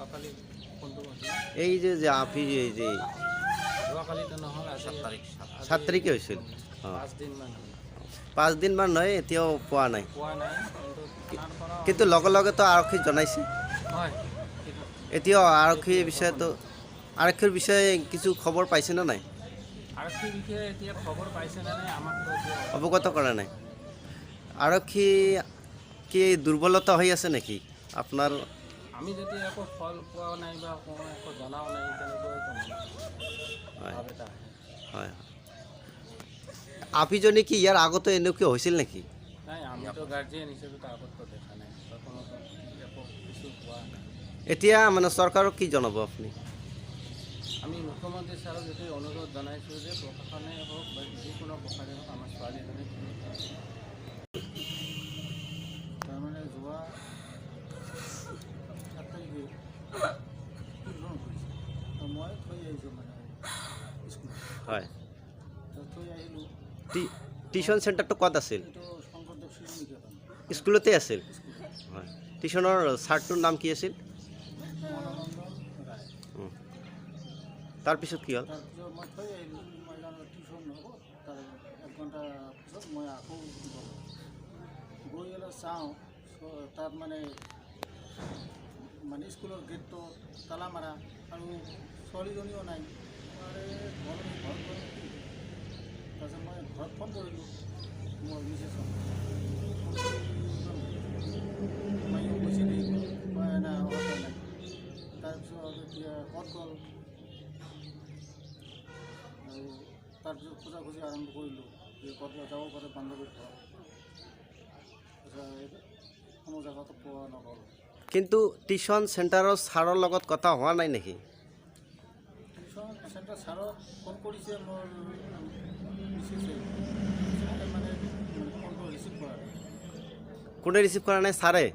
যোৱাকালি কোনটো ঘটনা? এই যে যে আপি এই যে যোৱাকালিতো নহ'ল, আজি 7 তাৰিখ। 7 তাৰিখে হৈছিল, অঁ। 5 দিনমান হ'ল। 5 দিনমান নহয়, এতিয়াও পোৱা নাই? পোৱা নাই, কিন্তু থানাৰ পৰা কিন্তু লগে লগেতো আৰক্ষীক জনাইছে? হয়, কিন্তু এতিয়াও আৰক্ষীৰ বিষয়েতো, আৰক্ষীৰ বিষয়ে কিছু খবৰ পাইছেনে নাই? আৰক্ষীৰ বিষয়ে এতিয়া খবৰ পাইছে নে নাই, আমাকতো এতিয়া অৱগত কৰা নাই। আৰক্ষী কি দুৰ্বলতা হৈ আছে নেকি আপোনাৰ? আমি যদি একো ফল পোৱা নাই বা কোনো একো জনাও নাই, তেনেকৈ ভাৱ এটা আহে। হয়, আপিজনী কি ইয়াৰ আগতে এনেকুৱা হৈছিল নেকি? নাই, আমিতো গাৰ্জিয়ান হিচাপেতো আগততো দেখা নাই বা কোনো একো কিছু হোৱা নাই। এতিয়া মানে চৰকাৰক কি জনাব আপুনি? আমি মুখ্যমন্ত্ৰী ছাৰক এইটোৱে অনুৰোধ জনাইছোঁ যে প্ৰশাসনে হওক বা যিকোনো প্ৰকাৰে হওক, আমাৰ ছোৱালীজনীক তাৰমানে যোৱা 7 তাৰিখে টিউশ্যন কৰিছে তো মই থৈ আহিছোঁ মানে স্কুলত। তো থৈ আহিলোঁ। টিউশ্যন চেণ্টাৰটো ক'ত আছিল? এইটো শংকৰদেৱ শিশু নিকেতন। স্কুলতে আছিল? স্কুলত। হয়, টিউশ্যনৰ ছাৰটোৰ নাম কি আছিল? মনোৰঞ্জন ৰায়। তাৰপিছত কি হ'ল? তাৰপিছত মই থৈ আহিলোঁ। মই জানো টিউশ্যন হ'ব, তাৰ এক ঘণ্টা পিছত মই আকৌ গ'লোঁ। গৈ পেলাই চাওঁ, তাত মানে মানে স্কুলৰ গেটটো তালা মাৰা আৰু ছোৱালীজনীও নাই। আৰে, ঘৰত ঘৰত গ'ল কি? তাৰপিছত মই ঘৰত ফোন কৰিলোঁ মোৰ মিছেছক। ফোন কৰি মায়ো গৈছে নেকি, কয় নাই, অহা নাই। তাৰপিছত এতিয়া ক'ত গ'ল আৰু তাৰপিছত খোজা খুজি আৰম্ভ কৰিলোঁ যে ক'ত যাব পাৰে বান্ধৱীৰ ঘৰত। তাৰপিছত কোনো জেগাতো পোৱা নগ'ল। কিন্তু টিউশ্যন চেণ্টাৰৰ ছাৰৰ লগত কথা হোৱা নাই নেকি? টিউশ্যন চেণ্টাৰ ছাৰক ফোন কৰিছে মোৰ মিছেছে। ছাৰে মানে মানে ফোনটো ৰিচিভ কৰা নাই। কোনে ৰিচিভ কৰা নাই, ছাৰে?